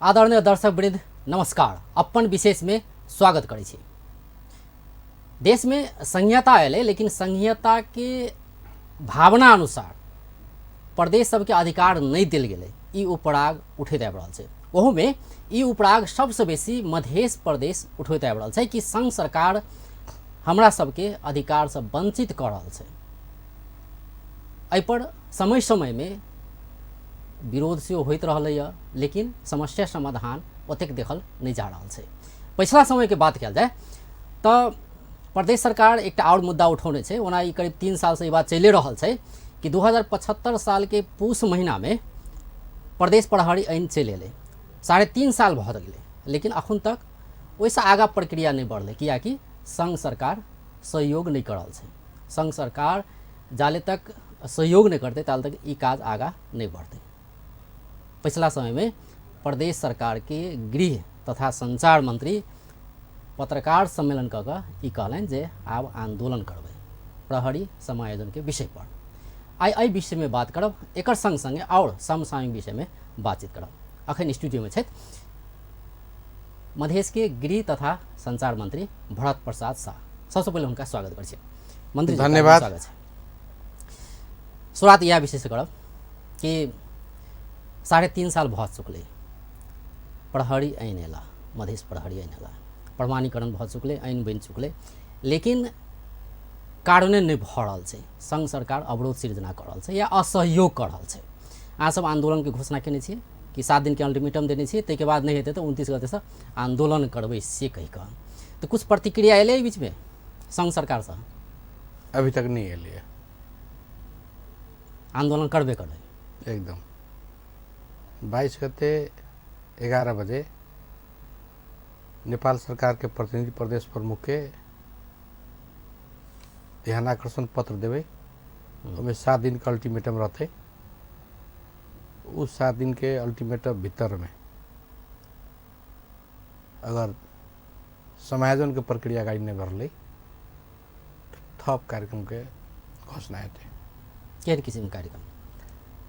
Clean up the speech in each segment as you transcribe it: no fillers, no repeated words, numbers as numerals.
आदरणीय दर्शक वृंद नमस्कार। अपन विशेष में स्वागत करै छी। देश में संघीयता अयलै, लेकिन संघीयता के भावना अनुसार प्रदेश सबके अधिकार नहीं देल गेलै। ई उपराग उठैत आबि रहल छै। ओहूमे ई उपराग सबसँ बेसी मधेश प्रदेश उठबैत आबि रहल छै कि संघ सरकार हमरा सबके अधिकारसँ वंचित कऽ रहल छै। एहिपर समय समयमे विरोध सेहो होइत रहलैए, लेकिन समस्या समाधान ओतेक देखल नहि जा रहल छै। पछिला समयके बात कयल जाय तऽ प्रदेश सरकार एकटा आओर मुद्दा उठौने छै। ओना ई करीब 3 सालसँ ई बात चलिए रहल छै कि 2075 सालके पूस महीनामे प्रदेश प्रहरी ऐन चलि एलै। 3.5 साल भऽ गेलै, लेकिन अखन तक ओहिसँ आगाँ प्रक्रिया नहि बढ़लै, किएकि संघ सरकार सहयोग नहि कऽ रहल छै। संघ सरकार जाले तक सहयोग नहि करतै ताले तक ई काज आगाँ नहि बढ़तै। पछिला समयमे प्रदेश सरकारके गृह तथा संचार मंत्री पत्रकार सम्मेलन कऽ कऽ ई कहलनि जे आब आंदोलन करबै प्रहरी समायोजनके विषय पर। आइ एहि विषयमे बात करब, एकर संग संगे आओर समसामयिक विषयमे बातचीत करब। अखन स्टूडियोमे छथि मधेशके गृह तथा संचार मंत्री भरत प्रसाद शाह। सबसँ पहिले हुनका स्वागत करै छी। मंत्री जी, धन्यवाद। स्वागत छै। शुरुआत इएह विषयसँ करब कि 3.5 साल भऽ चुकलै प्रहरी ऐन एला, मधेश प्रहरी ऐन एला, प्रमाणीकरण भऽ चुकलै, ऐन बनि चुकलै, लेकिन कार्यान्वयन नहि भऽ रहल छै। संघ सरकार अवरोध सृजना कऽ रहल छै या असहयोग कऽ रहल छै। अहाँ सब आंदोलनके घोषणा केने छियै कि 7 दिनके अल्टीमेटम देने छियै, ताहिके बाद नहि हेतै तऽ 29 गतेसँ आंदोलन करबै से कहि कऽ। तऽ कुछ प्रतिक्रिया एलै एहि बीचमे संघ सरकारसँ? अभी तक नहीं एलै। आंदोलन करबे करबै? एकदम। 22 गते 11 बजे नेपाल सरकार के प्रतिनिधि प्रदेश प्रमुख के ध्यानाकर्षण पत्र देबै। ओहिमे 7 दिन के अल्टीमेटम रहतै। उ 7 दिन के अल्टीमेटम भीतर में अगर समायोजन के प्रक्रिया अगाडि नहि बढ़लै तऽ थप कार्यक्रम के घोषणा हेतै। केहन किसिमके कार्यक्रम?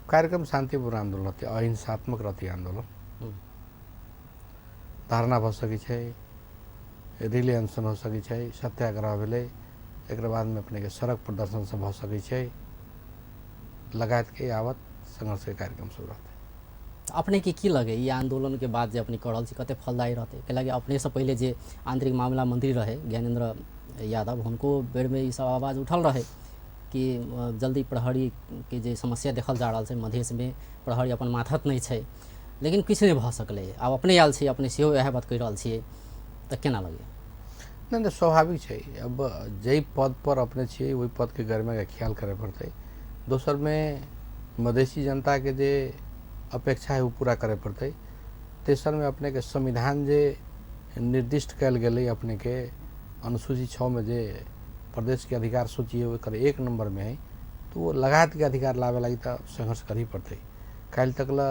कार्यक्रम शान्तिपूर्ण आन्दोलन रहतै, अहिंसात्मक रहतै आन्दोलन। धारणा भऽ सकै छै, रिले अनशन हो सकै छै, सत्याग्रह भेलै, एकर बादमे अपनेके सड़क प्रदर्शन सब भऽ सकै छै, लगायतके यावत संघर्षके कार्यक्रम सब रहतै। अपने के की लगे ई आंदोलन के बाद जे अपने कऽ रहल छी कते फलदायी रहतै? कैलाकि अपने से पहिले जे आंतरिक मामला मंत्री रहे ज्ञानेन्द्र यादव, हुनको बेरमे ई सब आवाज उठल रहे कि जल्दी प्रहरी के जे समस्या देखल जा रहल छै मधेशमे, प्रहरी अपन माथत नहि छै, लेकिन किछु नहि भऽ सकलै। आब अपने आयल छी, अपने सेहो इएह बात कहि रहल छियै, तऽ केना लगै? नहि नहि, स्वाभाविक छै। अब जाहि पद पर अपने छियै ओहि पदके गरिमाके ख्याल करय पड़तै। दोसरमे मधेशी जनताके जे अपेक्षा है ओ पूरा करय पड़तै। तेसरमे अपनेके संविधान जे निर्दिष्ट कयल गेलै अपनेके अनुसूची 6 में जे प्रदेश के अधिकार सूची है ओकर 1 नंबर में है, तो वो लगात के अधिकार लावे लागी तऽ संघर्ष करही पड़तै। काल्हि तक ला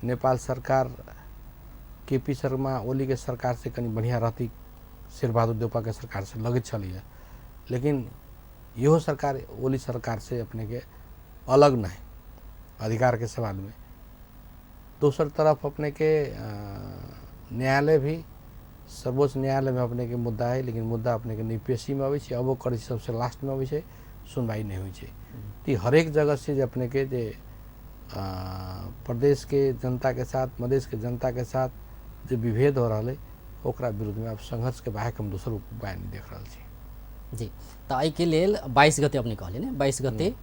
नेपाल सरकार के पी शर्मा ओली के सरकार से कनि बढ़िया रहती शेरबहादुर देउपा के सरकार से लगैत छलैए, लेकिन इहो सरकार ओली सरकार से अपने के अलग नहीं अधिकार के सवाल में। दोसर तरफ अपने के न्यायालय भी सर्वोच्च न्यायालय में अपने के मुद्दा है, लेकिन मुद्दा अपने के नहीं पेशी में अबै छै, अबो करै छै सबसे लास्ट में अबै छै, सुनवाई नहीं होइ छै। तो हरेक जगह से जे अपने के जे प्रदेश के जनता के साथ मधेश के जनता के साथ जे विभेद हो रहा है ओकरा विरुद्ध में अब संघर्ष के बाहर हम दोसर उपाय नहीं देख रहल छी। जी, तऽ एहिके लेल 22 गते अपने कहलियै ने, 22 गते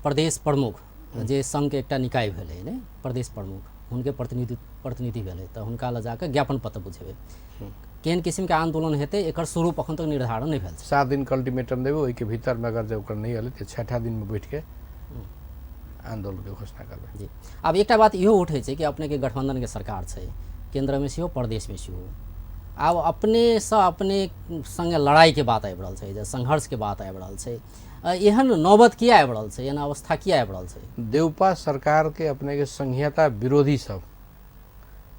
प्रदेश प्रमुख जे संघ के एकटा निकाय भेलै ने, प्रदेश प्रमुख हुनके प्रतिनिधि भेलै, तऽ हुनका लऽ जाकऽ ज्ञापन पत्र बुझेबै। केहन किसिमके आंदोलन हेतै एकर स्वरूप अखन तक निर्धारण नहि भेल छै। 7 दिन के अल्टीमेटम देबै, ओहिके भीतरमे अगर जे ओकर नहि एलै तऽ 6ठा दिनमे बैठ के आंदोलन के घोषणा करबै। जी, आब एकटा बात इहो उठै छै कि अपनेके गठबंधनके सरकार छै, केन्द्रमे सेहो प्रदेशमे सेहो, आब अपनेसँ अपने संगे लड़ाइके बात आबि रहल छै, जे संघर्षके बात आबि रहल छै, एहन नौबत किया आबि रहल छै, एहन अवस्था किया आबि रहल छै? देउपा सरकार के अपने के संघीयता विरोधी सब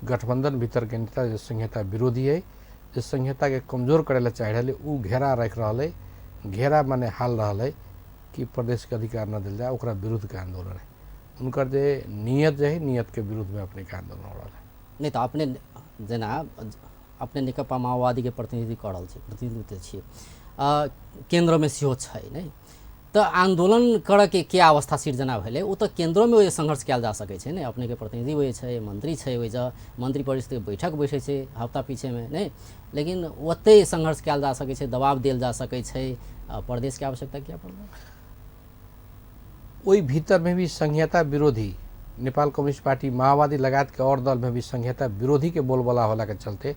गठबंधन भीतर के नेता जे संघीयता विरोधी है, जे संघीयता के कमजोर करे ला चाह रहा है, उ घेरा रख रहा है, घेरा माने हाल रहा है कि प्रदेश के अधिकार न दिल जाए, ओकरा विरुद्ध के आंदोलन है। उनकर जे नियत जे है, नियत के विरुद्ध में अपने के आंदोलन हो रहा है। नहि तऽ अपने जेना अपने नेकपा माओवादीके प्रतिनिधि कऽ रहल छी, प्रतिनिधित्व छियै, केन्द्रमे सेहो छै नहि तऽ आंदोलन करऽके के अवस्था सिर्जना भेलै? ओ तऽ केन्द्रोमे ओहि संघर्ष कयल जा सकै छै ने। अपनेके प्रतिनिधि ओहि छै, मंत्री छै, ओहि जगह मंत्री परिषदके बैठक बैठै छै हफ्ता पीछेमे नहि, लेकिन ओतहि संघर्ष कयल जा सकै छै, दबाव देल जा सकै छै। प्रदेशके आवश्यकता किया पड़लै? ओहि भीतरमे भी संघीयता विरोधी नेपाल कम्युनिस्ट पार्टी माओवादी लगायत के और दल में भी संघीयता विरोधी के बोलबाला होला के चलते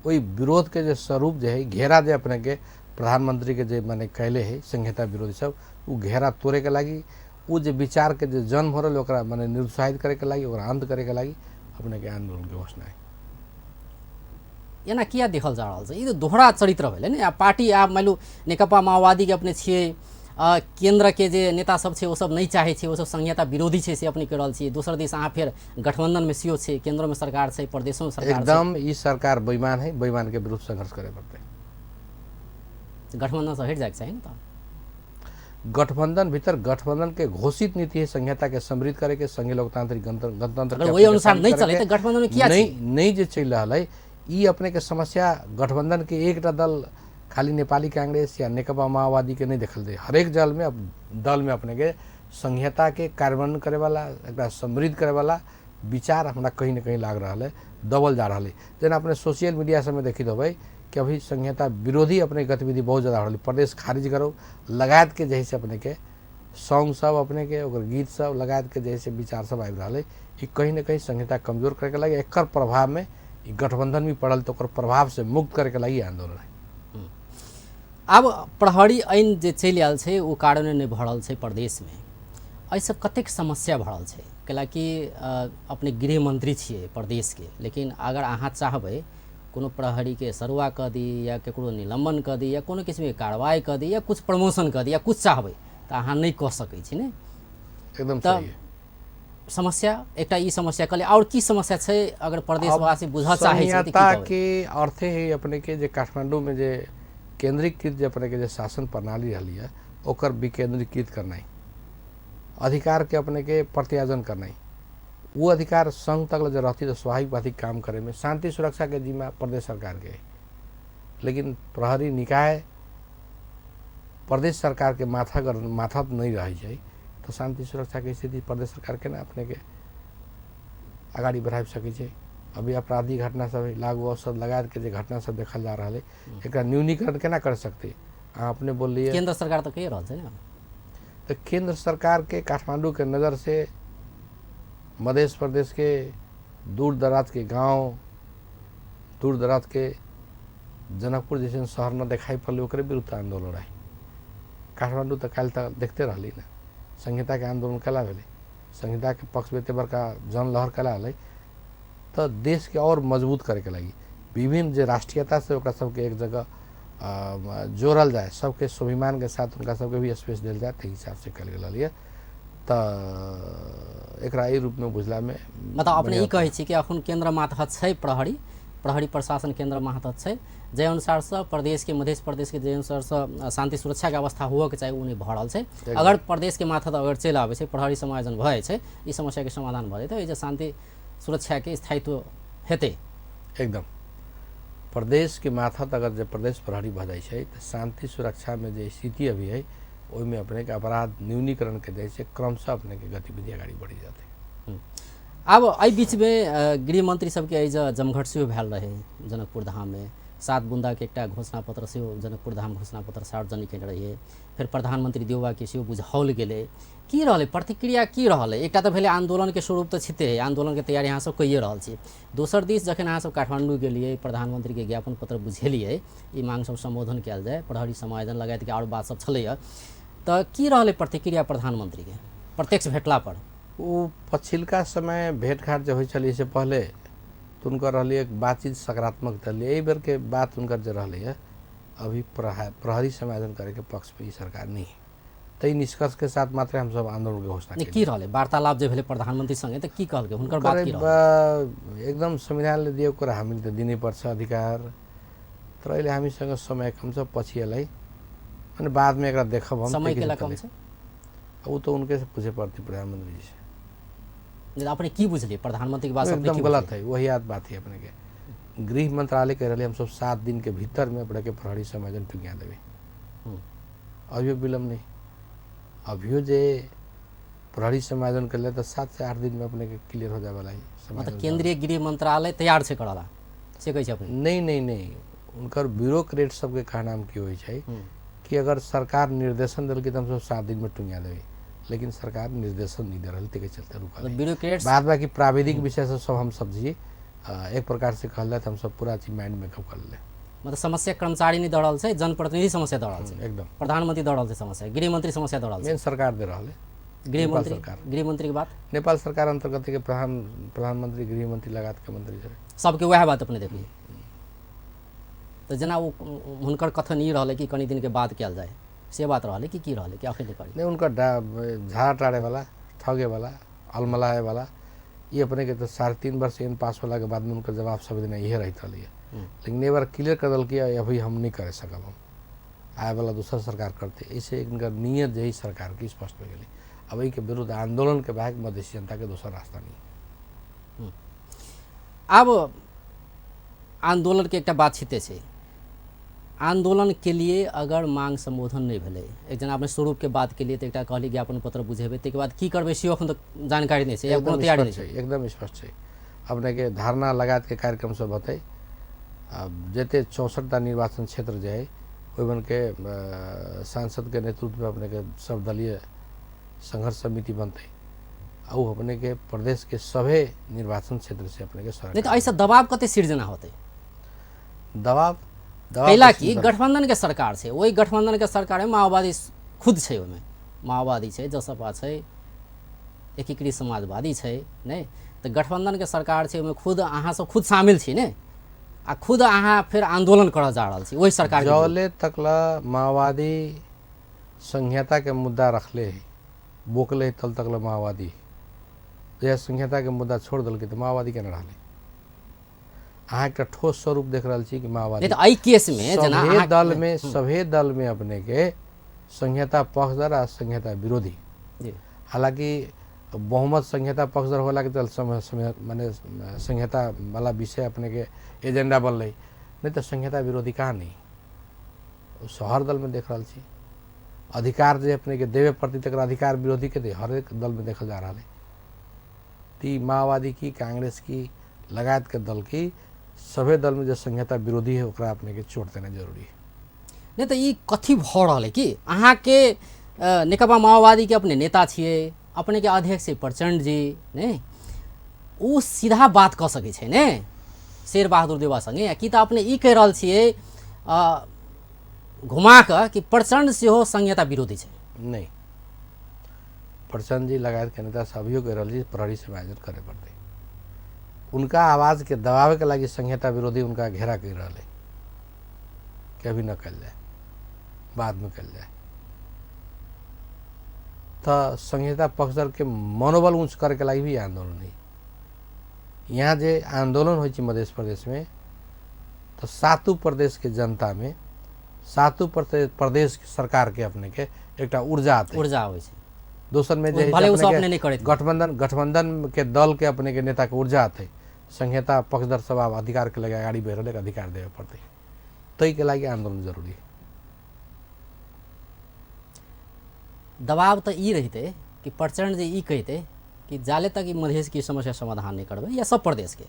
ओहि विरोध के जे स्वरूप जे है घेरा जे अपने के प्रधानमंत्री के जे माने कैले है संघीयता विरोधी सब, उ घेरा तोड़े के लागि, उ जे विचार के जे जन्म हो रहा ओकरा माने निरुत्साहित करे के लागि, ओकरा अंत करे के लागि अपने के आंदोलन के घोषणा है। एना किया देखल जा रहल छै? ई तऽ दोहरा चरित्र भेलै ने। आ पार्टी आब मानि लू नेकपा माओवादीके अपने छियै, केन्द्र के जे नेता सब छै ओ सब नहि चाहै छै, ओ सब संघीयता विरोधी छै से अपने कहि रहल छियै। दोसर दिस अहाँ फेर गठबंधन में सेहो छै, केन्द्रमे सरकार छै, प्रदेशोमे सरकार छै। एकदम ई सरकार बेईमान है, बेईमान के विरुद्ध संघर्ष करे पड़तै। गठबंधन से हटि जायके चाही ने। तऽ गठबंधन भीतर गठबंधन के घोषित नीति है संघीयता के समृद्ध करे के, संघीय लोकतांत्रिक गणतंत्र अगर वही अनुसार नहीं चले तो गठबंधन में किया नहीं नहीं जे चल रहा है। ई अपने के समस्या गठबंधन के एकटा दल खाली नेपाली कांग्रेस या नेकपा माओवादी के नहीं देखल दे, हरेक दल में दल में अपने के संघीयता के कार्यान्वयन करे वाला, एकरा समृद्ध करे वाला विचार हमरा कहीं न कहीं लाग रहा है, दबल जा रहा है। जेना अपने सोशल मीडिया सब में देखित होबै कि अभी संघीयता विरोधी अपने गतिविधि बहुत ज़्यादा हो रही, प्रदेश खारिज करो लगायत के जैसे अपने के सॉन्ग सब अपने के ओकर गीत सब लगायत के जैसे विचार सब आबि रहा है। ई कहीं न कहीं संघीयता कमजोर करे के लागि, एकर प्रभाव में ई गठबंधन भी पड़ल, तो ओकर प्रभाव से मुक्त करे के लागि आंदोलन है। आब प्रहरी ऐन जे चलि आयल छै ओ कार्यान्वयन नहि भऽ रहल छै प्रदेशमे, एहिसँ कतेक समस्या भऽ रहल छै? कैलाकि अपने गृहमंत्री छियै प्रदेशके, लेकिन अगर अहाँ चाहबै कोनो प्रहरीके सरुआ कऽ दी या ककरो निलंबन कऽ दी या कोनो किस्मके कार्रवाई कऽ दी या कुछ प्रमोशन कऽ दी या कुछ चाहबै तऽ अहाँ नहि कऽ सकै छी ने। एकदम सही है। समस्या एकटा ई समस्या कहलियै, आओर की समस्या छै अगर प्रदेशवासी बुझऽ चाहै छै? संघीयता के अर्थे है अपने के जे काठमांडू में जे केंद्रीकृत जे अपने के जे शासन प्रणाली रही है ओकर विकेंद्रीकृत करनाइ, अधिकार के अपने के प्रत्यार्जन करनाइ, वो अधिकार संघ तक जे रहती तो स्वाभाविक बात काम करे में शांति सुरक्षा के जिम्मा प्रदेश सरकार के है, लेकिन प्रहरी निकाय प्रदेश सरकार के माथा माथा नहीं रही है तो शांति सुरक्षा के स्थिति प्रदेश सरकार के ना अपने के अगाडि बढ़ा सकै छै। अभी आपराधिक घटना सब लागू औषध लगा के जे घटना सब देखल जा रहा है एकरा न्यूनीकरण केना कर सकते? अहाँ अपने बोललिए केंद्र सरकार तो कहि रहल छै ने। तो केंद्र सरकार के काठमांडू के नज़र से मध्य प्रदेश के दूर दराज के गांव, दूर दराज के जनकपुर जैसे शहर न दिखाई पड़े ओकरे विरुद्ध आंदोलन है। काठमांडू तो काल्हि तक देखते रहली ना, संहिता के आंदोलन कला भेलै, संहिता के पक्ष में एते बड़का जनलहर कला हलै। तो देश के और मजबूत करे के लागि विभिन्न जे राष्ट्रीयता से ओकरा सबके एक जगह जोड़ल जाए, सबके स्वाभिमान के साथ उनका सबके भी स्पेस दिल जाए, ताहि हिसाब से कल गेल है। तो एकरा एहि रूप में बुझला में मतलब अपने ई कहै छी कि अखन केंद्र मातहत छै प्रहरी, प्रहरी प्रशासन केंद्र मातहत छै, जाहि अनुसारसँ प्रदेशके मध्य प्रदेशके जाहि अनुसारसँ शांति सुरक्षाके अवस्था हुअके चाही ओ नहि भऽ रहल छै। अगर प्रदेशके मातहत अगर चलि आबै छै प्रहरी समायोजन भऽ जाइ छै, ई समस्याके समाधान भऽ जेतै, एहि जे शांति सुरक्षाके स्थायित्व हेतै। एकदम प्रदेश के माथत अगर जे प्रदेश प्रहरी भऽ जाइ छै तऽ शांति सुरक्षा में जे स्थिति अभी है ओहिमे अपने के अपराध न्यूनीकरण के जाइ छै, क्रमशः अपने के गतिविधि अगाडि बढ़ि जेतै। आब एहि बीचमे गृहमंत्री सबके एहि जे जमघट सेहो भेल रहे जनकपुर धाममे, 7 बुंदाके एकटा घोषणा पत्र सेहो जनकपुर धाम घोषणा पत्र सार्वजनिक केने रहियै, फेर प्रधानमंत्री देउवाके सेहो बुझाओल गेलै। की रहलै प्रतिक्रिया, की रहलै? एकटा तऽ भेलै आंदोलनके स्वरूप तऽ छिते है, आंदोलनके तैयारी अहाँ सब कइए रहल छी। दोसर दिस जखन अहाँ सब काठमांडू गेलियै प्रधानमंत्रीके ज्ञापन पत्र बुझेलियै, ई मांग सब सम्बोधन कयल जाय, प्रहरी समायोजन लगायतके आओर बात सब छलैए, तऽ की रहलै प्रतिक्रिया प्रधानमंत्रीके प्रत्यक्ष भेटला पर? ओ पछिलका समय भेटघाट जे होइ छलै से पहले तो उनकर रहलै एक बातचीत सकारात्मक रहलै। एहि बेरके बात उनकर जे रहलै है अभी प्रहरी समायोजन करैके पक्षमे ई सरकार नहीं है, तै निष्कर्ष के साथ मात्र हम सब आंदोलन के घोषणा नहीं। की रहलै वार्तालाप जे भेलै प्रधानमंत्री सँगे तऽ की कहलकै हुनकर बात की रहलै? एकदम संविधानले दिएको कुरा हामीले त दिनैपर्छ अधिकार, तर अहिले हामीसँग समय कम छ, पछि यसलाई अनि बादमा एकरा देखब हम। समय केला कम छ ऊ त उनकै से पूछे पड़ती प्रधानमंत्री जी से। नहि, अपने की बुझलियै प्रधानमंत्री के बात से? अपने एकदम की गलत है, वही याद बात है। अपने के गृह मंत्रालय कह रहे हम सब 7 दिन के भीतर में अपने के प्रहरी समायोजन टुंगिया देवे। अभियो विलम्ब नहीं, अभियो जे प्रहरी समायोजन कर ले तो 7 से 8 दिन में अपने के क्लियर हो जाए वाला है। मतलब केंद्रीय गृह मंत्रालय तैयार छै करला से कहै छै अपने? नहीं नहीं नहीं, उनकर ब्यूरोक्रेट सबके कहनाम की होइ छै कि अगर सरकार निर्देशन देलकै तो हम सब 7 दिन में टुंगिया देवे, लेकिन सरकार निर्देशन नहीं दे रहा के चलते रुकल है। ब्यूरोक्रेट्स बाद बाकी प्राविधिक विषय से सब हम समझिए एक प्रकार से कहल जाए तो हम सब पूरा चीज माइंड मेकअप कर ले। मतलब समस्या कर्मचारी नहीं दऽ रहल छै, जनप्रतिनिधि समस्या दऽ रहल छै, एकदम प्रधानमंत्री दऽ रहल छै समस्या, गृहमंत्री समस्या दऽ रहल छै, मेन सरकार दे रहल है। गृहमंत्री सरकार। गृहमंत्री के बात नेपाल सरकार अंतर्गत के प्रधानमंत्री गृहमंत्री लगात के मंत्री सब सबके वएह बात अपने देखलियै। तऽ जेना ओ हुनकर कथन ई रहलै कि कनि दिनके बाद कयल जाय, से बात रहलै कि की रहलै कि अखन नहि करी? नहीं, उनका झाड़ा टाड़े वाला, ठगे वाला, अलमलाए वाला ये अपने के तो 3.5 वर्ष एन पास होला के बाद में उनका जवाब सब दिन इहे रहत रही है। लेकिन एक बार क्लियर कर दल कि अभी हम नहीं कर सकब, हम आए वाला दूसरा सरकार करते, ऐसे इनका नीयत जे सरकार की स्पष्ट हो गई। अब एहि के विरुद्ध आंदोलन के बाद मधेसी जनता के दोसर रास्ता नहीं। आब आंदोलन के एकटा बात छिते छै, आंदोलन के लिए अगर मांग संबोधन नहीं भेलै, एक जना अपने स्वरूप के बात के लिए तो एकटा कहली ज्ञापन पत्र बुझेबै, ताहिके बाद की करबै से अखन तक जानकारी नहीं छै या कोनो तैयारी नहीं छै। एकदम स्पष्ट छै। अपने के धारणा लगात के कार्यक्रम सब होतै। अब जते 64टा निर्वाचन क्षेत्र जे है ओहिमन के सांसद के नेतृत्व में अपने के सब दलीय संघर्ष समिति बनतै आ उ अपने के प्रदेश के सभे निर्वाचन क्षेत्र से अपने के नहीं तो ऐसा दबाव कते सिर्जना होतै? दबाव पहला कि गठबंधन के सरकार छै, ओहि गठबंधन के सरकार में माओवादी खुद छै, ओहिमे माओवादी छै, जसपा छै, एकीकृत समाजवादी छै, नहि तऽ गठबंधन के सरकार छै, ओहिमे खुद अहाँ सब खुद शामिल छी ने, आ खुद अहाँ फेर आंदोलन करऽ जा रहल छी ओहि सरकार के। जौले तकला माओवादी संहिता के मुद्दा रखले है बोकले तल तकला माओवादी जहिया संहिता के मुद्दा छोड़ देलकै तऽ माओवादी केना रहलै? अहाँ एकटा ठोस स्वरूप देख रहल छी कि माओवादी नहीं तो एहि केस में जेना दल में सभे दल में अपने के संहिता पक्षधर आ संहिता विरोधी, हालांकि बहुमत संहिता पक्षधर होला के चल समय माने संहिता वाला विषय अपने के एजेंडा बनलै, नहीं तो संहिता विरोधी कहाँ नहीं हर दल में देख रहल छी। अधिकार जे अपने के देवे प्रति तक अधिकार विरोधी के दे हरेक दल में देखल जा रहा है। ती माओवादी की कांग्रेस की लगायत के दल की सभे दल में जो संहिता विरोधी है ओकरा अपने के चोट देना जरूरी है। नहीं तो ये कथी भऽ रहल है कि अहाँ के नेकपा माओवादी के अपने नेता छियै, अपने के अध्यक्ष प्रचंड जी, नहीं ओ सीधा बात कऽ सकै छै ने शेर बहादुर देवा संगे, कि तऽ अपने ई कहि रहल छियै घुमा कऽ कि प्रचंड सेहो संहिता विरोधी छै? नहीं, प्रचंड जी लगायत के नेता सब अभियो कहि रहल छी प्रहरी समायोजन करे पड़तै, उनका आवाज़ के दबावे के लागि संहिता विरोधी उनका घेरा कर रहा है कि अभी न कल जाए बाद में कल जाए। तो संहिता पक्षधर के मनोबल ऊँच करे के लागि भी आंदोलन है। यहाँ जे आंदोलन हो मध्य प्रदेश में तो सातों प्रदेश के जनता में सातों प्रदेश के सरकार के अपने के एक ऊर्जा आते ऊर्जा आबै छै। दोसर में जे गठबंधन गठबंधन के दल के अपने के नेता के ऊर्जा आते, संहिता पक्षधर सब आब अधिकार के लगे अगाडि बढ़ि रहल अधिकार देवे पड़तै, ताहि के लागि आंदोलन जरूरी है। दबाव तो ई रहितै कि प्रचंड जे ई कहितै कि जाले तक ई मधेश के समस्या समाधान नहीं करबै या सब प्रदेश के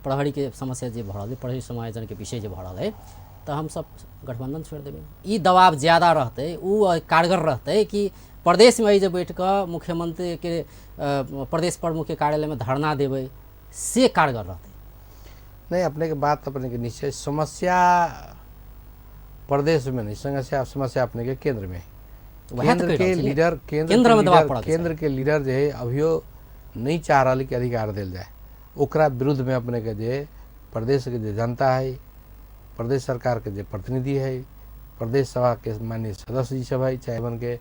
प्रहरी के समस्या जे भऽ रहल है, प्रहरी समायोजन के विषय जे भऽ रहल है, तऽ हम सब गठबंधन छोड़ि देबै। ई दबाव ज़्यादा रहतै, उ कारगर रहतै कि प्रदेश में जे बैठ कऽ मुख्यमंत्री के प्रदेश प्रमुख के कार्यालय में धरना देबै से कारगर रहतै? नहीं, अपने के बात अपने के निश्चय समस्या प्रदेश में नहीं, समस्या समस्या अपने के केंद्र में है। केंद्र के लीडर केंद्र के लीडर जे है अभियो नहीं चाह रहा कि अधिकार दिल जाए, ओकरा विरुद्ध में अपने के जे प्रदेश के जे जनता है, प्रदेश सरकार के जे प्रतिनिधि है, प्रदेश सभा के माननीय सदस्य जी सब है, चाहे बन के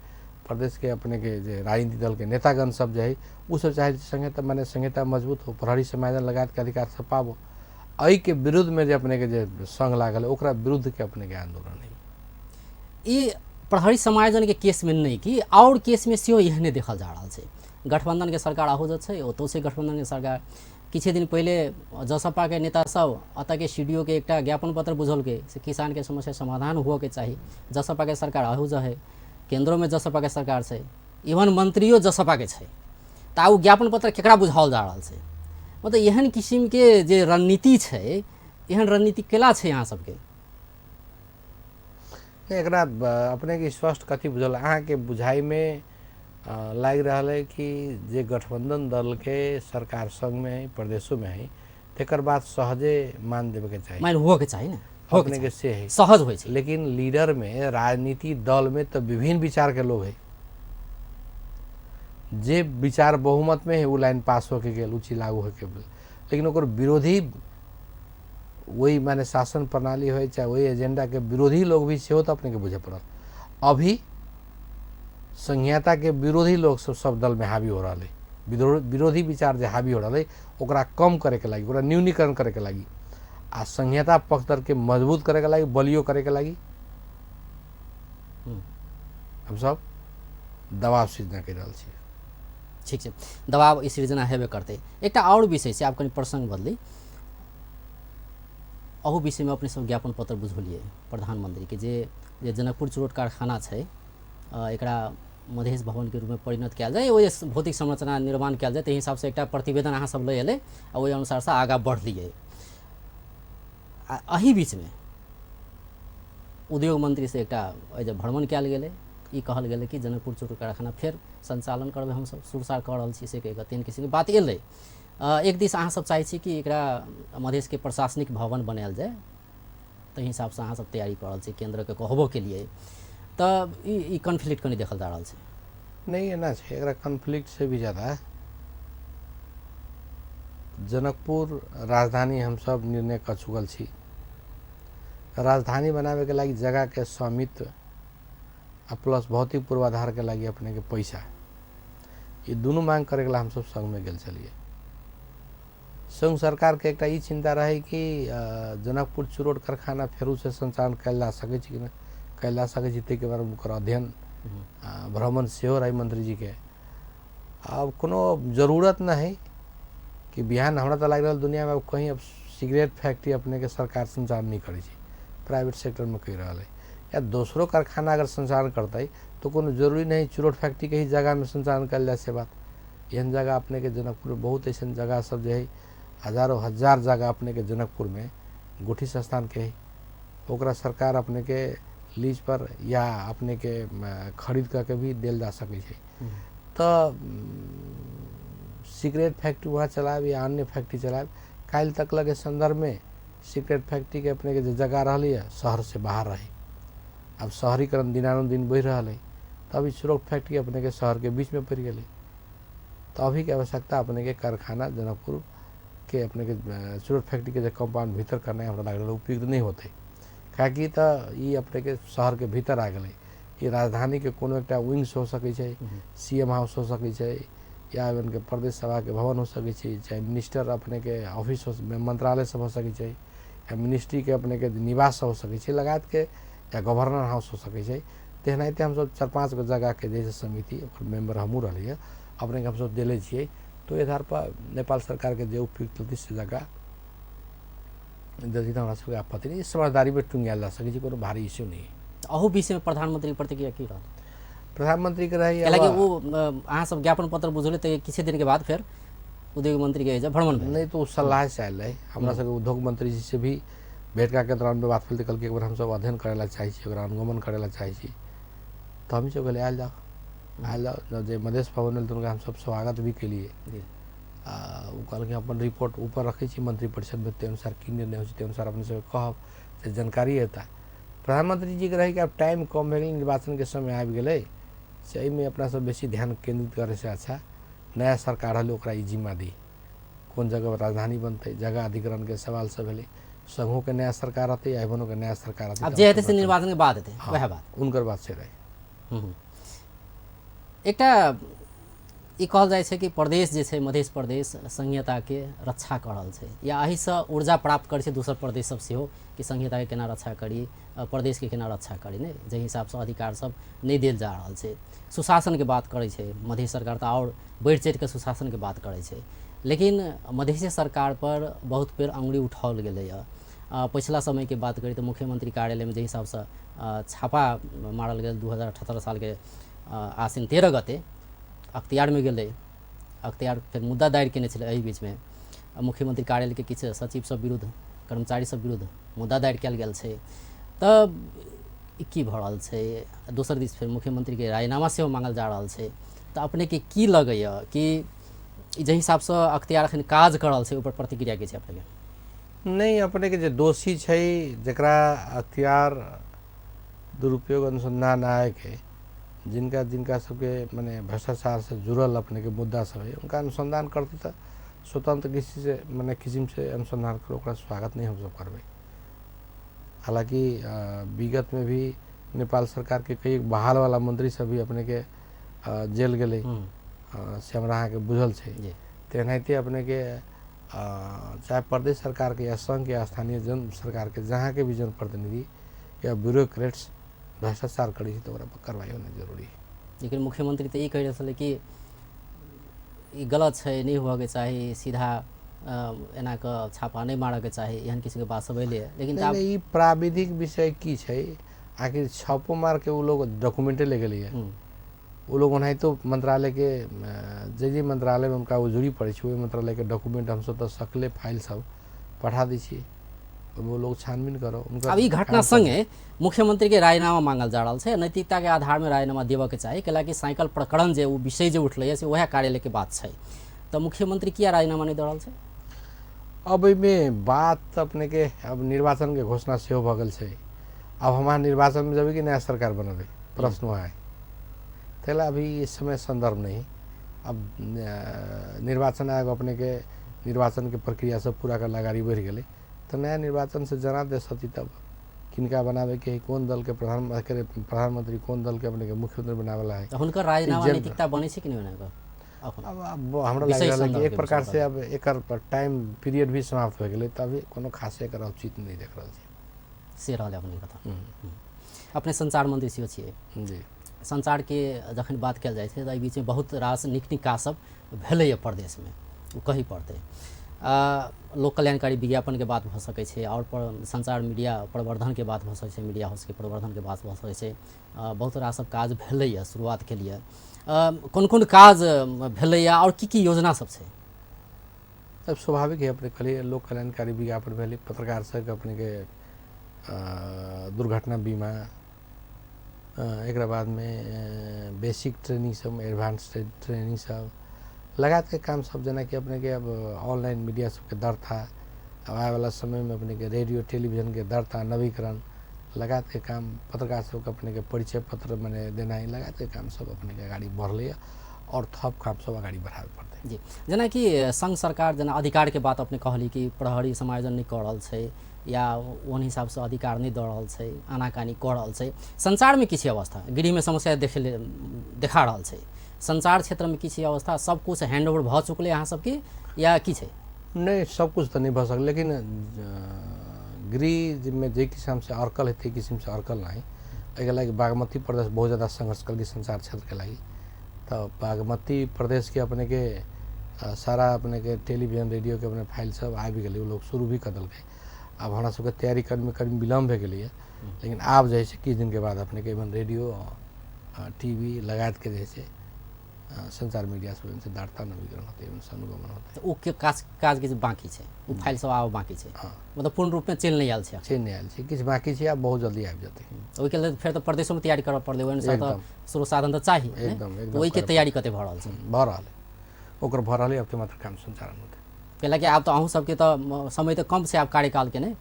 प्रदेश के अपने के जे राजनीतिक दल के नेतागण सब जे है उ सब चाहे संहिता माने संहिता मजबूत हो, प्रहरी समायोजन लगात के अधिकार सब पाबो, एहि के विरुद्ध में जे अपने के जे संघ लागल ओकरा विरुद्ध के अपने के आंदोलन है। ई प्रहरी समायोजन के केस में नहीं कि और केस में सेहो एहने देखल जा रहल छै। गठबंधन के सरकार आहो छै, ओतौ छै गठबंधन के सरकार। किछु दिन पहिले जसपा के नेता सब एतऽ के सीडीओ के एकटा ज्ञापन पत्र बुझौलकै से किसान के समस्या समाधान हुअ के चाही। जसपा के सरकार आहो है, केंद्रो में जसपा के सरकार छै, इवन मंत्रियो जसपा के छै, तऽ ओ ज्ञापन पत्र केकरा बुझाओल जा रहल छै? मतलब एहन किसिम के जे रणनीति छै, एहन रणनीति केला छै अहाँ सबके? एकरा अपने के स्पष्ट कथी बुझल अहाँके बुझाइमे लागि रहल है कि जे गठबंधन दल के सरकार संग में है, प्रदेशों में है, तेकर बात सहजे मान देवे के चाही, मान हुअ के चाही ने, अपने के से है सहज होइ छै। लेकिन लीडर में, राजनीति दल में तो विभिन्न विचार के लोग है, जे विचार बहुमत में है वो लाइन पास होके गेल, उ चीज लागू होके गेल, लेकिन ओकर विरोधी वही माने शासन प्रणाली हो चाहे वही एजेंडा के विरोधी लोग भी सेहो तो अपने के बुझे पड़ल। अभी संहिता के विरोधी लोग सब सब दल में हावी हो रहा है, विरोधी विचार जो हावी हो रहा है ओकरा कम करे के लागी, ओकरा न्यूनीकरण करे के लागी, आ संहिता पक्ष दल के मजबूत करे के लागी, बलियो करे के लागी हम सब दबाव सृजना कर रहल छी। ठीक छै, दबाव सृजना हेबे करतै। एकटा आओर विषय छै, आब कनि प्रसंग बदली, अहू विषयमे अपने सब ज्ञापन पत्र बुझौलियै प्रधानमंत्री के जे जे जनकपुर चुरोट कारखाना छै एकरा मधेश भवन के रूपमे परिणत कयल जाय, ओहि भौतिक संरचना निर्माण कयल जाय, ताहि हिसाबसँ एकटा प्रतिवेदन अहाँ सब लऽ एलै आ ओहि अनुसारसँ आगाँ बढ़लियै। आ एहि बीचमे उद्योग मंत्री से एकटा एहि जे भ्रमण कयल गेलै, ई कहल गेलै कि जनकपुर चुरोट कारखाना फेर संचालन करबै, हमसब सुरसार कऽ रहल छी, से कहि कऽ तीन किसिमके बात एलै। एक दिस अहाँ सब चाहै छी कि एकरा मधेशके प्रशासनिक भवन बनायल जाय, ताहि हिसाबसँ अहाँ सब तैयारी कऽ रहल छी, केन्द्रके कहबो केलियै, तऽ ई कॉन्फ्लिक्ट कनि देखल जा रहल छै। नहि एना छै, एकरा कॉन्फ्लिक्ट से भी ज़्यादा जनकपुर राजधानी हमसब निर्णय कऽ चुकल छी। राजधानी बनाबे के लागि जगह के स्वामित्व आ प्लस भौतिक पूर्वाधार के लागि अपने के पैसा, ये दुनू मांग करे के हमसब संघ में गेल छलियै। संघ सरकार के एकटा ई चिंता रहे कि जनकपुर चुरोट कारखाना फेरू से संचालन कयल जा सकै छै कि नहि कयल जा सकै छै, ताहिके बारेमे ओकर अध्ययन भ्रमण सेहो रहे मंत्री जी के। आब कोनो जरूरत नहीं है कि बिहान हमरा तो लागि रहल दुनिया में अब कहीं अब सिगरेट फैक्ट्री अपने के सरकार संचालन नहीं करै छै, प्राइवेट सेक्टर में कहि रहल है, या दोसरो कारखाना अगर संचालन करतै तो कोनो जरूरी नहीं चुरोट फैक्ट्री के ही जगह में संचालन कयल जाय से बात। एहन जगह अपने के जनकपुर में बहुत ऐसा जगह सब जे है, हजारों हजार जगह अपने के जनकपुर में गुठी संस्थान के है, ओकरा सरकार अपने के लीज पर या अपने के खरीद करके भी देल जा सकै छै। तो सिगरेट फैक्ट्री वहाँ चलाब या अन्य फैक्ट्री चलाब, काल्हि तक लगे संदर्भ में सिगरेट फैक्ट्री के अपने के जे जगह रहली है शहर से बाहर रहे, अब शहरीकरण दिनानुदिन बढ़ि रहल है, तो अभी चुरोट फैक्ट्री अपने के शहर के बीच में पड़ि गेलै। तो अभी के आवश्यकता अपने के कारखाना जनकपुर के अपने के चुरोट फैक्ट्री के जे कंपाउंड भीतर करनाइ हमरा लागि रहल उपयुक्त नहीं होतै, काहेकि तऽ ई अपने के शहर के भीतर आ गेलै। ई राजधानी के कोनो एकटा विंग्स हो सकै छै, सीएम हाउस हो सकै छै, या के प्रदेश सभा के भवन हो सकै छै, चाहे मिनिस्टर अपने के ऑफिस हो, मंत्रालय सब हो सकै छै, या मिनिस्ट्री के अपने के निवास हो सकै छै लगायत के, या गवर्नर हाउस हो सकै छै। तेनाहिते हमसब 4-5 गो जगह के जैसे समिति ओकर मेंबर हमहूँ रहलियै, अपने के हमसब देले छियै। तो ओहि आधार पर नेपाल सरकार के जे उपयुक्त होतै से जगह देथिन, हमरा सबके आपत्ति नहीं, समझदारी में टुंगायल जा सकै छै, कोनो भारी इश्यू नहीं। अहू विषयमे प्रधानमंत्री के प्रतिक्रिया की रहल? प्रधानमंत्री के रही हालांकि वो अहाँ सब ज्ञापन पत्र बुझले तऽ किछु दिन के बाद फेर उद्योग मंत्री के भ्रमण भेल। नहीं तो ओ सलाह से आयल रहे हमरा सबके उद्योग मंत्री जी से भी भेंट के दौरान में बात भेल, कहलकै एक बार हमसब अध्ययन करै ला चाहै छी, ओकरा अनुगमन करै ला चाहै छी। तऽ हमही सब कहलियै आयल जाओ आयल जाओ, जे मधेश भवन भेल तऽ हुनका हमसब स्वागत भी केलियै। आ ओ कहलखिन अपन रिपोर्ट ऊपर रखै छी मंत्रिपरिषदमे, ताहि अनुसार की निर्णय होइ छै ताहि अनुसार अपने सबके कहब, से जानकारी हेता। प्रधानमंत्री जी के रहै कि आब टाइम कम भए गेलै, निर्वाचन के समय आबि गेलै, से एहिमे अपना सब बेसी ध्यान केंद्रित करै से अच्छा नया सरकार रहलै ओकरा ई जिम्मा दी, कोन जगह राजधानी बनतै, जगह अधिग्रहण के सवाल सब भेलै, संघों के नया सरकार रहतै या एवनो के नया सरकार रहतै, आब जे हेतै से निर्वाचन के बाद हेतै, वएह बात उनकर बात से रहै। एकटा ई कहल जाइ छै कि प्रदेश जे छै मधेश प्रदेश संघीयताके रक्षा कऽ रहल छै या एहिसँ ऊर्जा प्राप्त करै छै दोसर प्रदेश सब सेहो कि संघीयताके केना रक्षा करी, प्रदेशके केना रक्षा करी, ने जाहि हिसाबसँ अधिकार सब नहि देल जा रहल छै। सुशासनके बात करै छै मधेश सरकार तऽ आओर बढ़ि चढ़िकऽ सुशासनके बात करै छै, लेकिन मधेश सरकार पर बहुत बेर अङ्गुरी उठाओल गेलैए। पछिला समयके बात करी तऽ मुख्यमंत्री कार्यालयमे जाहि हिसाबसँ छापा मारल गेल 2078 सालके आश्विन 13 गते अख्तियारमे गेलै, अख्तियार फेर मुद्दा दायर केने छलै। एहि बीचमे मुख्यमंत्री कार्यालयके किछु सचिव सब विरुद्ध, कर्मचारी सब विरुद्ध मुद्दा दायर कयल गेल छै। तऽ ई की भऽ रहल छै? दोसर दिस फेर मुख्यमंत्रीके राजीनामा सेहो मांगल जा रहल छै। तऽ अपनेके की लगैए कि जाहि हिसाबसँ अख्तियार एखन काज कऽ रहल छै ओहिपर प्रतिक्रिया की छै अपनेके? नहि, अपनेके जे दोषी छै जकरा अख्तियार दुरुपयोग अनुसंधान आयोगके जिनका जिनका सबके मने भ्रष्टाचार से जुड़ल अपने के मुद्दा सब है उनका अनुसंधान करते तऽ स्वतंत्र किसी से मने किस्म से अनुसंधान करो, ओकरा स्वागत नहीं हमसब करबै। हालांकि विगत में भी नेपाल सरकार के कई बहाल वाला मंत्री सब भी अपने के जेल गेलै, से हमरा अहाँके बुझल छै। तेनाहिते अपने के चाहे प्रदेश सरकार के या संघ के या स्थानीय जन सरकार के जहाँ के भी जनप्रतिनिधि या ब्यूरोक्रेट्स भ्रष्टाचार करै छै तऽ ओकरा पर कार्रवाई होना जरूरी है। लेकिन मुख्यमंत्री तऽ ई कहि रहल छलै कि ई गलत छै, नहि होबऽके चाही, सीधा एना कऽ छापा नहि मारऽके चाही, एहन किसिमके बात सब एलै। लेकिन ई प्राविधिक विषय की छै, आखिर छापो मार के उ लोग डॉक्यूमेंटे ले गेलैए। उ लोग ओनाहितो मंत्रालय के जे जे मंत्रालय में उनका जरूरी पड़ै छै ओहि मंत्रालय के डॉक्यूमेंट हमसब तऽ सकले फाइल सब पठा दै छियै, वो लोग छानबीन करो। अब ई घटना संगे मुख्यमंत्री के राजीनामा मांगल जा रहल छै, नैतिकता के आधार में राजीनामा देबऽ के चाही, कैलाकि साइकिल प्रकरण जे उ विषय जे उठलै से वएह कार्यालय के बात छै। तऽ मुख्यमंत्री किया राजीनामा नहि दऽ रहल छै? अब एहिमे बात अपने के अब निर्वाचन के घोषणा सेहो भऽ गेल छै। अब हमार निर्वाचन में जेबै कि नया सरकार बनेबै, प्रश्न वहाँ है। ताहि ला अभी इस समय संदर्भ नहीं। अब निर्वाचन आयोग अपने के निर्वाचन के प्रक्रिया सब पूरा कर अगाड़ी बढ़ि गेलै तऽ नया निर्वाचन से जनादेश होती तब किनका बनावे के है, कोन दल के प्रधानमंत्री, कोन दल के अपने के मुख्यमंत्री बनावेला है। तऽ हुनकर राजीनामा नैतिकता बनै छै कि नहि बनै? अब हमरा लागि रहल है कि एक प्रकार से अब एकर टाइम पीरियड भी समाप्त हो गेलै, तऽ अभी कोनो खास एकर औचित्य नहि देख रहल छी। से रहल अपने कथा। अपने संचार मंत्री सेहो छियै जी। संचार के जखन बात कयल जाइ छै तऽ एहि बीचमे बहुत रास नीक नीक काज सब भेलैए प्रदेशमे, ओ कही पड़तै। लोक कल्याणकारी विज्ञापनके बात भऽ सकै छै, आओर संचार मीडिया प्रवर्धनके बात भऽ सकै छै, मीडिया हाउसके प्रवर्धनके बात भऽ सकै छै। बहुत रास सब काज भेलैए शुरुआत के लिए। कोन कोन काज भेलैए आओर की की योजना सब छै? अब स्वाभाविक है अपने कहलिए लोक कल्याणकारी विज्ञापन भेलै, पत्रकार सबके अपने के दुर्घटना बीमा, एकरा बादमे बेसिक ट्रेनिंग सब, एडवांस ट्रेनिंग सब लगायत के काम सब, जेनाकि अपने के अब ऑनलाइन मीडिया सबके दर्ता, अब आए वाला समय में अपने के रेडियो टेलीविजन के दर्ता नवीकरण लगायत के काम, पत्रकार सबके अपने के परिचय पत्र मने देनाइ लगायत के काम सब अपने के अगाडि बढ़लैए और थप काम सब अगाडि बढ़ाबे पड़तै। जी, जेनाकि संघ सरकार जेना अधिकार के बात अपने कहली कि प्रहरी समायोजन नहि कऽ रहल छै या ओहन हिसाबसँ अधिकार नहि दऽ रहल छै, आनाकानी कऽ रहल छै। संचारमे किछु अवस्था गृहमे समस्या देखा रहल छै, संचार क्षेत्रमे किछु अवस्था सब कुछ हैंडओवर भऽ चुकलै अहाँ सबके या की छै? नहि, सब कुछ तऽ नहि भऽ सकलै, लेकिन गृहमे जे किसिमसँ अड्कल है ताहि किसिमसँ अड्कल नहि। एहिके लागि बागमती प्रदेश बहुत ज़्यादा संघर्ष कलकै संचार क्षेत्रके लागि। तऽ बागमती प्रदेशके अपने के सारा अपने के टेलीविजन रेडियो के अपने फाइल सब आबि गेलै, ओ लोग शुरू भी कऽ देलकै। आब हमरा सबके तैयारी करैमे कनि विलम्ब भए गेलैए, लेकिन आब जे छै किछु दिनके बाद अपने के इवन रेडियो टीवी लगायतके जे छै संचार मीडिया सब से वार्ता नवीकरण होतै, अनुगमन होतै। तऽ ओ के काज किछु बाँकी छै, ओ फाइल सब आब बाँकी छै, मतलब पूर्ण रूपमे चलि नहि आयल छै? चलि नहि आयल छै, किछु बाँकी छै, आब बहुत जल्दी आबि जेतै। ओहिके लेल फेर तऽ प्रदेशोमे तैयारी करऽ पड़लै, ओहि अनुसार तऽ स्रोत साधन तऽ चाही। एकदम एकदम ओहिके तैयारी कते भऽ रहल छै? भऽ रहल है, ओकर भऽ रहल है, अब मात्र काम सञ्चालन होतै। कैलाकि आब तऽ अहूँ सबके तऽ समय तऽ कम छै आब कार्यकालके, नहि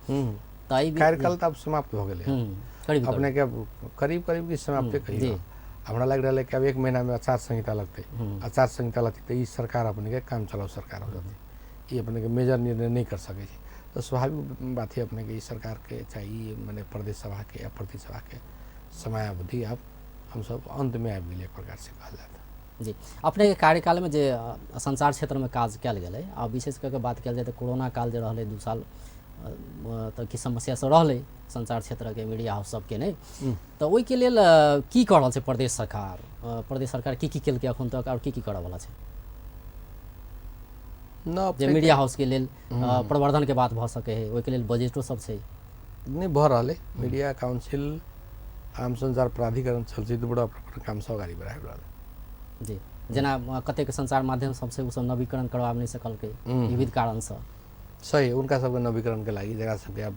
तऽ कार्यकाल तऽ आब समाप्त भऽ गेलै अपने के, करीब करीब की समाप्ते कहियौ। हमरा लागि रहल है कि अब 1 महीना में आचार संहिता लगतै, आचार संहिता लगतै तऽ ई सरकार अपने के काम चलाउ सरकार हो जतै, ई अपने के मेजर निर्णय नहीं कर सकै छै। तऽ स्वाभाविक बात है अपने के ई सरकार के चाहे ई मने प्रदेश सभा के या प्रदेश सभा के समयावधि अब हमसब अंत में आबि गेलै एक प्रकार से कहल जाता। जी, अपने के कार्यकाल में जे संचार क्षेत्र में काज कयल गेलै आ विशेष कऽ के बात कयल जाय तऽ कोरोना काल जे रहलै 2 साल तऽ किछु समस्या सब रहलै संचार क्षेत्रके मीडिया हाउस सबके नहि, तऽ ओहिके लेल की कऽ रहल छै प्रदेश सरकार? प्रदेश सरकार की की केलकै अखन तक और की की करऽ वाला छै जे मीडिया हाउस के लेल प्रवर्धन के बात भऽ सकै है, ओहिके लेल बजटो सब छै नहीं भऽ रहल है। मीडिया काउंसिल, आम संचार प्राधिकरण, चलचित्र बोर्ड अपन काम सब अगाडि बढ़ाबि रहल है। जी, जेना कतेक संचार माध्यम सबसे ओ सब नवीकरण करवा नहि सकलकै विविध कारणसँ। सही, उनका सबके नवीकरण के लागि जकरा सबके अब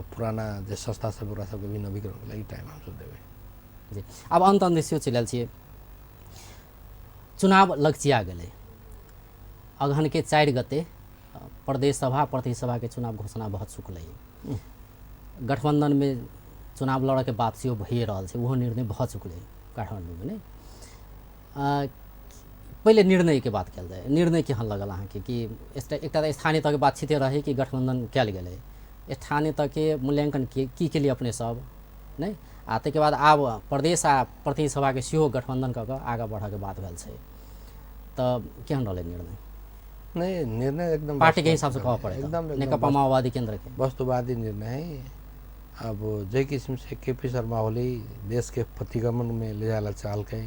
पुराना जे संस्था सब ओकरा सबके भी नवीकरण के लागि टाइम हमसब देबै। जी, आब अन्त अन्त सेहो चलि आयल छियै। चुनाव लगचिया गेलै, अगहन के 4 गते प्रदेश सभा प्रतिनिधि सभा के चुनाव घोषणा भऽ चुकलै। गठबंधन में चुनाव लड़ऽ के बात सेहो भइए रहल छै, ओहो निर्णय भऽ चुकलै काठमाण्डूमे नहि। पहिले निर्णयके बात कयल जाय, निर्णय केहन लगल अहाँके? कि एकटा तऽ स्थानीय तहके बातचीते रहै कि गठबंधन कयल गेलै, स्थानीय तहके मूल्यांकन की केलियै अपने सब नहि, आ ताहिके बाद आब प्रदेश आ प्रतिनिधि सभाके सेहो गठबंधन कऽ कऽ आगाँ बढ़ऽके बात भेल छै, तऽ केहन रहलै निर्णय? नहीं, निर्णय एकदम पार्टी के हिसाब से कहऽ पड़े एकदम नेकपा माओवादी केंद्र के वस्तुवादी निर्णय है। अब जे किस्म से के पी शर्मा ओली देश के प्रतिगमन में ले जाला चाहलकै,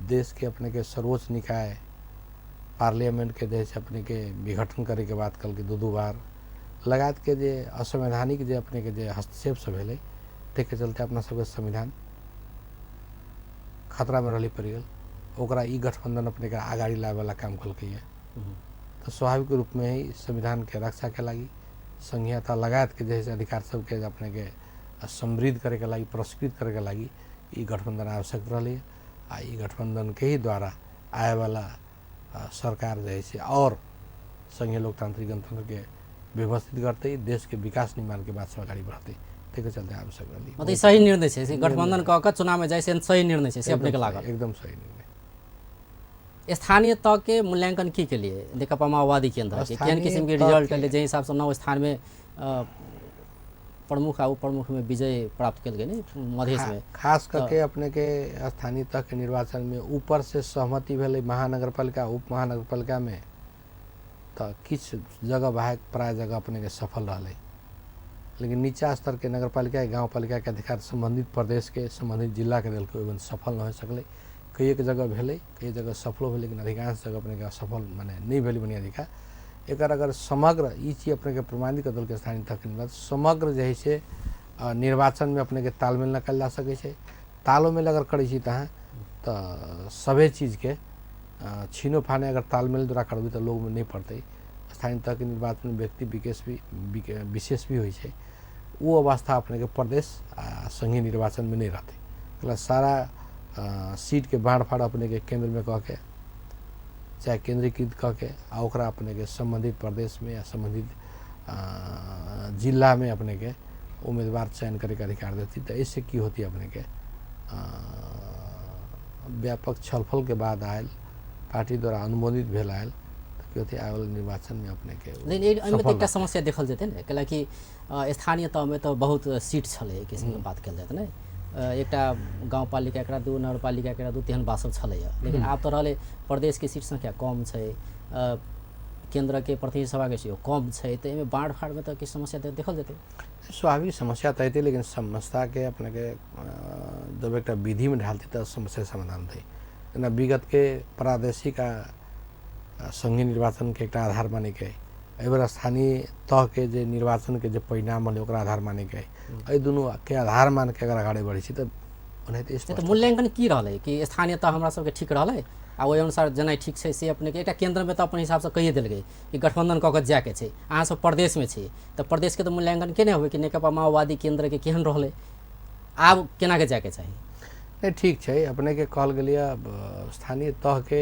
देश के अपने के सर्वोच्च निकाय पार्लियामेंट के जैसे अपने के विघटन करे के बात कल के 2-2 बार लगात के जे असंवैधानिक जे अपने के जे हस्तक्षेप सब भेलै ताहिके चलते अपना सबके संविधान खतरा में रहली पड़ि गेल। ओकरा ई गठबंधन अपने के अगाडि लाबे वाला काम कलकै। तो स्वाभाविक रूप में ही संविधान के रक्षा के लागि संहिता लगायत के जैसे अधिकार सबके अपने के समृद्ध करे के लागि पुरस्कृत करे के लागि ई गठबंधन आवश्यक रहलै। आ ई गठबंधन के ही द्वारा आए वाला सरकार जे है और संघीय लोकतांत्रिक गणतंत्र के व्यवस्थित करते देश के विकास निर्माण के बात सब अगाडि बढ़ते, ताहिके चलते आवश्यक रहलै। मतलब सही निर्णय छै, गठबंधन कऽ के चुनाव में जाइ से सही निर्णय छै से अपने के लागल? एकदम सही निर्णय। स्थानीय तह के मूल्यांकन की के लिए नेकपा माओवादी केंद्र के केहन किस्म के रिजल्ट एलै, जाहि हिसाब से 9 स्थान में प्रमुख आ उप प्रमुख में विजय प्राप्त कयल गेलै मधेश में? खास करके अपने के स्थानीय तह के निर्वाचन में ऊपर से सहमति भेलै महानगरपालिका उप महानगरपालिका में, तऽ किछु जगह बाहेक प्राय जगह अपने के सफल रहलै। लेकिन नीचा स्तर के नगरपालिका गाँवपालिका के अधिकार संबंधित प्रदेश के संबंधित जिला के देलकै, ओहिमे सफल नहि हो सकलै। कई एक जगह भेलै, कई जगह सफलो भेलै, लेकिन अधिकांश जगह अपने के सफल माने नहीं भेलै बढ़िया दिखा। एकर अगर समग्र ई चीज अपने के प्रमाणित कर देलकै स्थानीय तह के निर्वाचन समग्र जे है से निर्वाचन में अपने के तालमेल न कयल जा सकै छै। तालोमेल अगर करै छी तहाँ तऽ सभे चीजके छीनो फाने अगर तालमेल द्वारा करबै तऽ लोगमे नहीं पड़तै। स्थानीय तह के निर्वाचन में व्यक्ति विशेष भी विशेष भी होइ छै, ओ अवस्था अपने के प्रदेश आ संघीय निर्वाचन में नहीं रहतै। मतलब सारा सीट के बाँट फाड़ अपने के केंद्र में कह के चाहे केंद्रीकृत कह के आ ओकरा अपने के संबंधित प्रदेश में या संबंधित जिला में अपने के उम्मीदवार चयन करे के अधिकार देती। तो इससे की होती अपने के व्यापक छलफल के बाद आयल पार्टी द्वारा अनुमोदित भेल आयल तो की होती आयल निर्वाचन में अपने के। लेकिन एहिमे तऽ एकटा समस्या देखल जेतै ने, कैलाकि स्थानीय तहमे तऽ बहुत सीट छलै किसिमके बात कयल जाइत ने, एकटा गाउँपालिका एकरा 2, नगरपालिका एकरा 2 तेहन बात सब छलैए। लेकिन आब तऽ रहलै प्रदेशके सीट संख्या कम छै, केन्द्रके प्रतिनिधि सभाके सेहो कम छै, तऽ एहिमे बाँट फाँटमे तऽ किछु समस्या तऽ देखल जेतै। स्वाभाविक समस्या तऽ एतै, लेकिन समस्याके अपने के जब एकटा विधिमे ढालतै तऽ समस्या समाधान हेतै। जेना विगतके प्रादेशिक आ संघीय निर्वाचनके एकटा आधार मानैके एहि बेर स्थानीय तहके जे निर्वाचनके जे परिणाम भेलै ओकरा आधार मानैके, एहि दुनूके आधार मानिके अगर अगाडि बढ़ै छी तऽ ओनाहिते। तऽ मूल्यांकन की रहलै कि स्थानीय तह हमरा सबके ठीक रहलै आ ओहि अनुसार जेना ठीक छै से अपनेके एकटा केन्द्रमे तऽ अपन हिसाबसँ कहिए देलकै कि गठबंधन कऽ के जायके छै, अहाँ सब प्रदेशमे छी तऽ प्रदेशके तऽ मूल्यांकन केने होबै कि नेकपा माओवादी केन्द्रके केहन रहलै, आब केनाके जायके चाही? नहीं ठीक छै, अपनेके कहल गेलै स्थानीय तहके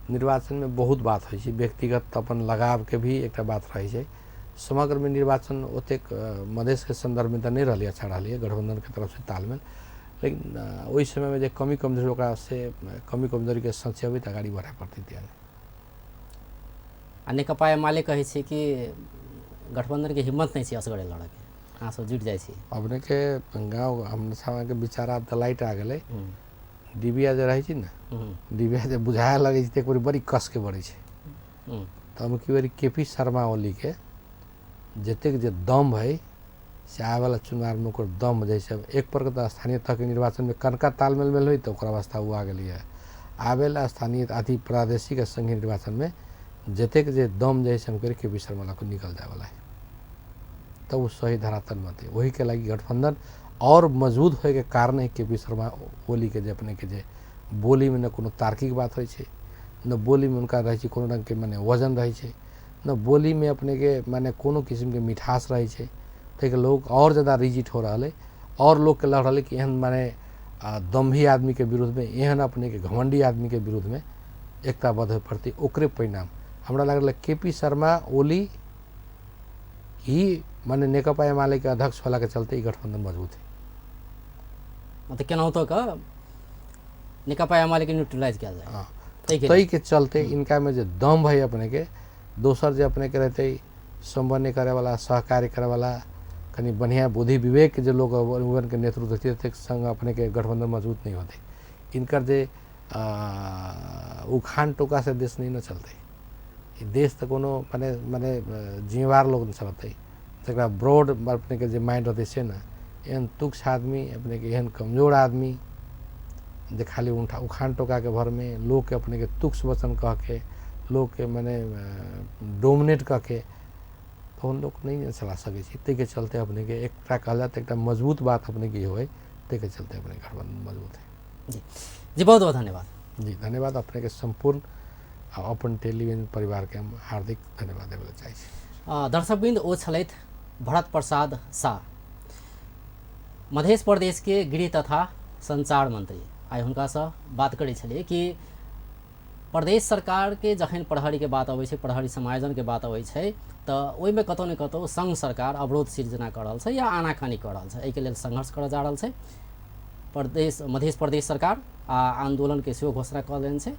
निर्वाचन में बहुत बात होइ छै, व्यक्तिगत अपन लगावके भी एकटा बात रहै छै। समग्रमे निर्वाचन ओतेक मधेशके सन्दर्भमे तऽ नहि रहलै, अच्छा रहलै गठबंधनके तरफसँ तालमेल, लेकिन ओहि समयमे जे कमी कमजोरी ओकरा से कमी कमजोरीके सचेबैत अगाडि बढ़य पड़तै। त्यहाँ आ नेकपा एमाले कहै छै कि गठबंधनके हिम्मत नहि छै असगरे लड़ऽके, अहाँ सब जुटि जाइ छी। अपनेके गाँव हम समाजके विचार आब तऽ लाइट आ गेलै, डिबिया जे रहै छै ने, डिबिया जे बुझाए लगै छै तऽ एक बेर बड़ी कसके बढ़ै छै। तऽ हम की बेरी के पी शर्मा ओलीके जतेक जे दम है से आबैवला चुनावमे ओकर दम जैसे एक पर तऽ स्थानीय तहके निर्वाचनमे कनका तालमेल भेल होइ तऽ ओकर अवस्था ओ आ गेलैए। आबैला स्थानीय अथी प्रादेशिक संघीय निर्वाचनमे जतेक जे दम जे है हम के पी शर्मा लऽ कऽ निकल जायवला है, तब ओ सही धरातलमे अतै। ओहीके लागि गठबंधन और मजबूत होइके कारण है के पी शर्मा ओलीके जे अपनेके जे बोलीमे न कोनो तार्किक बात होइ छै, न बोलीमे हुनका रहै छै कोनो रङ्गके मने वजन रहै छै, न बोलीमे अपनेके मने कोनो किसिमके मिठास रहै छै। ताहिके लोग और ज़्यादा रिजिट हो रहल है और लोगके लग रहल है कि एहन माने दम्भी आदमीके विरुद्धमे, एहन अपनेके घमंडी आदमीके विरुद्धमे एकताबद्ध होय पड़तै। ओकरे परिणाम हमरा लागल के पी शर्मा ओली ही माने नेकपा एमाले के अध्यक्ष होला के चलते ई गठबंधन मजबूत है। मतलब केनाहुतो के नेकपा एमाले के न्यूट्रलाइज कयल जाय, ताहि के चलते इनका में जे दम है अपने के, दोसर जे अपने के रहते समन्वय करे वाला, सहकार्य करे वाला, कनि बढ़िया बुद्धि विवेक जे लोग के नेतृत्व देते संग अपने के गठबंधन मजबूत नहीं होते। इनकर जे उखान टोका से देश नहीं न चलते, देश तो कोनो माने माने जिम्मेवार लोग न चलते, जकरा ब्रॉड अपने के जे माइंड रहते से न। एहन तुच्छ आदमी अपने के एहन कमजोर आदमी जे खाली उखान टोका के भर में लोग के अपने के तुच्छ वचन कह के लोग के माने डोमिनेट कह के तो उन लोग नहीं चला सकै छै। ताहिके चलते अपने के एकटा कहल जाए तऽ एकटा मजबूत बात अपने के होइ, ताहिके चलते अपने गठबंधन मजबूत है। जी जी, बहुत बहुत धन्यवाद। जी धन्यवाद अपने के सम्पूर्ण अपन टेलीविजन परिवार के हम हार्दिक धन्यवाद देबै चाहै छी। दर्शकवृन्द, ओ छलथि भरत प्रसाद शाह, मध्य प्रदेश के गृह तथा संचार मंत्री। आइ हुनकासँ बात करै छलियै कि प्रदेश सरकार के जखन प्रहरी के बात अबै छै, प्रहरी समायोजन के बात अबै छै, तऽ ओहिमे कतौ ने कतौ संघ सरकार अवरोध सिर्जना कऽ रहल छै या आनाकानी कऽ रहल छै। एहिके लेल संघर्ष करऽ जा रहल छै प्रदेश मध्य प्रदेश सरकार आ आंदोलन के सेहो घोषणा कऽ देने छै।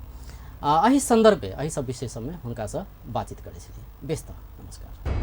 एहि सन्दर्भमे एहि सब विषय सबमे हुनकासँ बातचीत करै छलियै। बेस तऽ नमस्कार।